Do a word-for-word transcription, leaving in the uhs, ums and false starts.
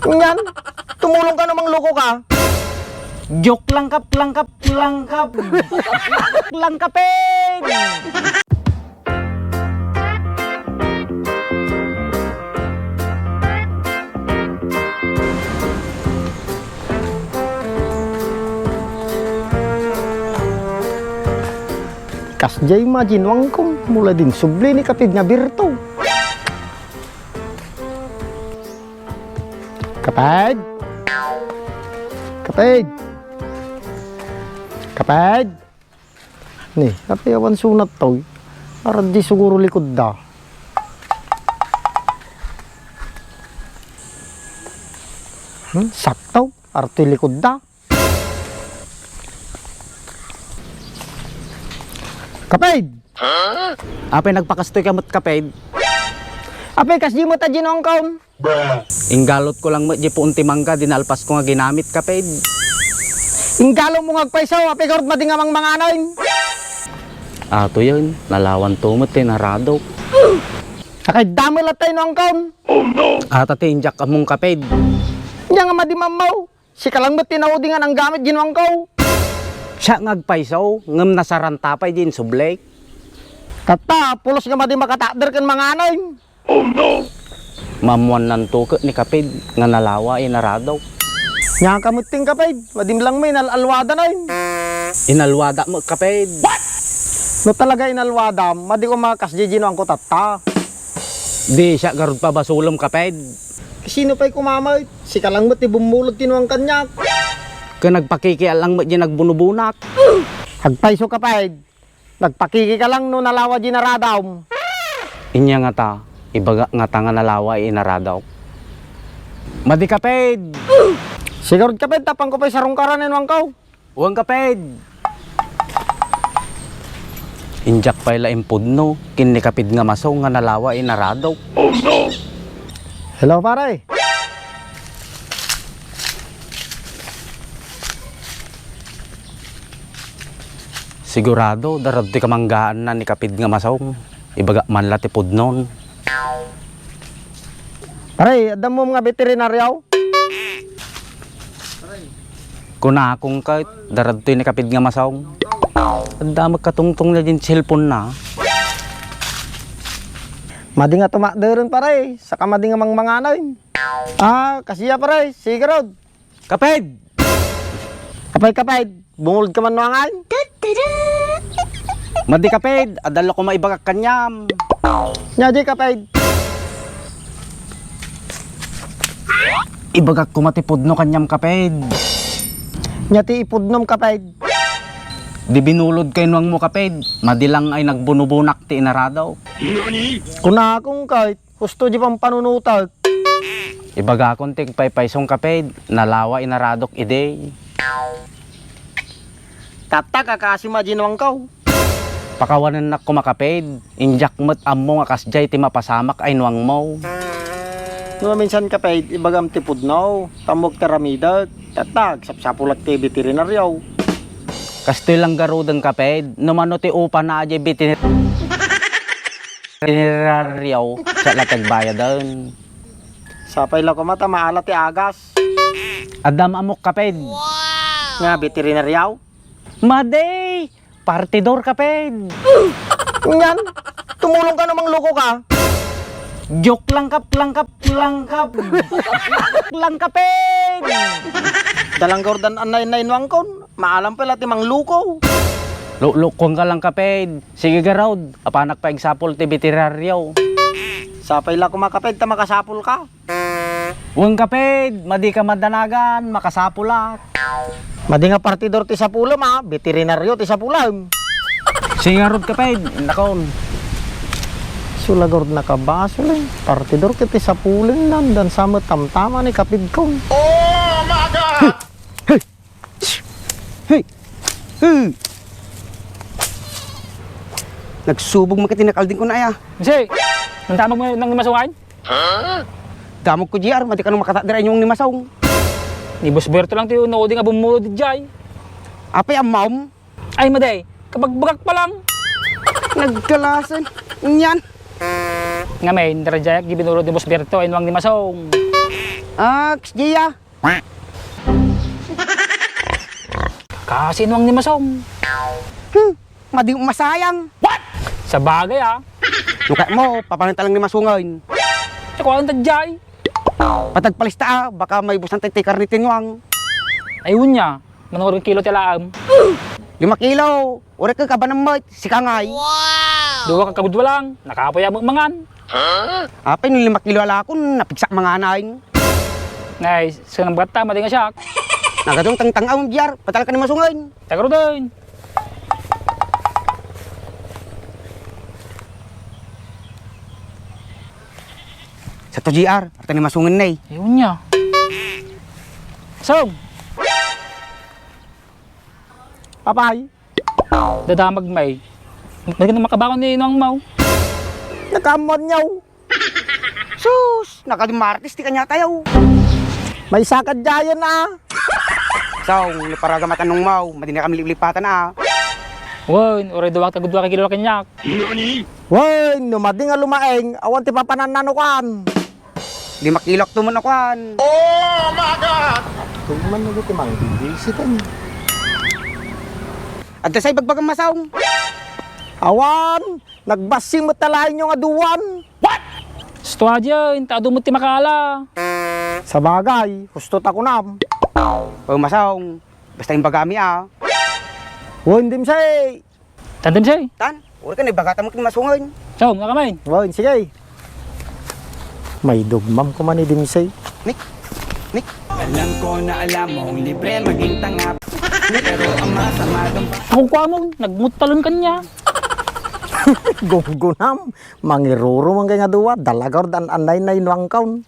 Ngan, tumulong ka no mangluko ka. Joke lang kap, lang kap, lang kap. Lang kapin! Kasdiay maginwangko, mula din subli ni Kapid nga birto. Kapid! Kapid! Kapid! Ni, apay awan sunat toy. Arad di siguro likod da. Hmm, sakto. Arad di likod da. Kapid! Apay nagpakastoy ka met, Kapid? Apay kasdi met a ginwangkon? Inggalotko lang met di puon ti mangga, dinalpasko nga ginamit, Kapid. Inggalotmo nga agpayso, apay garud madi nga mangmanganen? Ato yan, nalawan to met ti naradok. Sakay damel at tayo no angkon. Ata ti injak among, Kapid. Nya nga madi mammaw. Sika lang met ti naudi nga nanggamit ginwangko. Siak nga agpayso, ngem nasaranta pay di insublik. Tatta, pulos nga madi makatakder ken manganen. Maammuannanto ket ni Kapid nga nalawa inaradok. Nya ka met ti Kapid, madim lang met inal-alwadanen. Inalwadak met, Kapid. No talaga inalwadam, madi koma kasdi ginwangko tatta. Di siak garud pabasolem, Kapid. Sino pay koma met? Sika lang met ti bummulod ti nuang kaniak. Ken nagpakikiat lang met diay nagbunubonak. Agpayso, Kapid. Nagpakikika lang no nalawa diay naradam. Inya ngata, ibagak ngata nga nalawa inaradok. Madi, Kapid! Sigarud, Kapid, tapangko pay sarungkaran nuangko. Wen, Kapid. Injak pay la impudno ken ni Kapid nga masong nga nalawa inaradok. Hello, pare. Sigurado, darad ti kamanggaanna ni Kapid nga masong. Ibagak man la ti pudnon. Pare, adda mo nga veterinaryo? Kunakon ket, daradtoy ni Kapid nga masong. Adda met katungtong na din cellphone na. Madi nga tumakderen, pare, saka madi nga mangmanganen. Ah, kasiya, pare, sige rod. Kapid! Apay, Kapid, bumulod ka man nuangan? Madi, Kapid, adda la koma ibagak kaniam. Nya di, Kapid. Ibagak koma ti pudno kaniam, Kapid. Nya ti ipudnom, Kapid. Di binulod kay nuangmo, Kapid. Madi lang ay nagbunubonak ti inarado. Kunakon ket, husto di pampanunotek. Ibagakon ti agpaypaysong, Kapid, nalawa inaradok idi. Tatta, kakasi madi nuangko. Pakawanennak koma, Kapid. Indiak met ammo nga kasdiay ti mapasamak ay nuangmo. No maminsan, Kapid, ibagam ti pudno, tammok ti aramidek. Tatta, agsapsapulak ti veterinaryo. Kastoy lang garuden, Kapid. No mano ti upana a diay veterin- Veterinaryo, siak la ti agbayaden. Sapay la koma ta maala ti agas. Adda maamok, Kapid. Nga veterinaryo? Madi! Partidor, Kapid. Ngan, tumulong ka no mangluko ka. Joke lang kap, lang kap, lang kap. Lang, Kapid. Dalang garud an-annay nuangkon. Maalam pay la ti mangluko. Luklukuan ka lang, Kapid. Sige garud, apanak pay agsapul ti veterinaryo. Sapay la koma, Kapid, ta makasapul ka. Wen, Kapid, madi ka madanagan, makasapulak. Madi nga partidor ti sapulem, a, veterinaryo ti sapulem. Sige garud, Kapid, indakon. Sula garud nakabasol, e. Partidor ket ti sapulem, nandan sa met tamtama ni Kapidkon. Hey! Hey! Hey! Nagsubog man ket ti nakaldingko na aya. Jay! Nandamag mo nang ni Masong ay? Damagko, J R, madi kano makatakder ay nuang ni Masong. Ni Boss Berto lang ti naudi nga bummulod idiay. Apay ammom? Ay, madi, kabagbagak pa lang. Naggalasen. Nyan. Ngamin, daradiayak di binulod ni Boss Berto ay nuang ni Masong. Ah, X J, ah. Kasinuang ni Masong. Hmm, madi masayang. What? Sabagay, ah. No kayatmo, papananta lang ni Masong ngayon. Tsakuan ta jay. Patagpalista, ah, baka maibusan tayo ti karne ti nuang. Ayun niya, manurog kilo ti alaam. Lima kilo. Uray ka kabanam met, sika ngay. Wow! Dua ka kabudwa lang, nakapoy a mangan. Apay no lima kilo a lakon, napigsak manganay. Nay, saan ang bata, madi nga siak. Nagadong tangtang ang biyar, patal ka ni Masong ngayon. Tagaruden. Sa to G R, arta ni Masong ngayon, nay. Ayun niya. Song! Apay? Dadamag may. Nagano makabangon ni Nong Mau? Nakaammuan niyaw. Sus, nakadumartis ti kanya tayo. May sakad jayan, ah. Saong, ni paraga matanong Mau, madi na kami liplipatan, ah. Wen, uray duwak tagudwa ka kilo la kanyak. Wen, no madi nga lumaeng, awan ti papanannanukan. Lima kilo ak tuman a kuan. Oh my God! Kung man nagiti mangbibisi tayo. Adda say bagbagam Masong. Awan, nagbassing met talaynyo nga duwan. What? Sto aja, inta adu met ti makaala. Sabagay, husto ta kunam. O Masong, basta imbagami a. Wen, Dimsay. Tan, Dimsay. Tan, uray ka, naibagata mo ken Masong ngayon. Song, nakamin. Wen, sige. May dugmam ko man ni Dimsay. Nick, Nick. Alam ko na alam mong libre maging tanga. Pero ang masama dong Kung kuamon, nagmutalon kanya. Gunggunam, mangiruro man kay nga duwa, dalagar dan anay nay nuangkaon.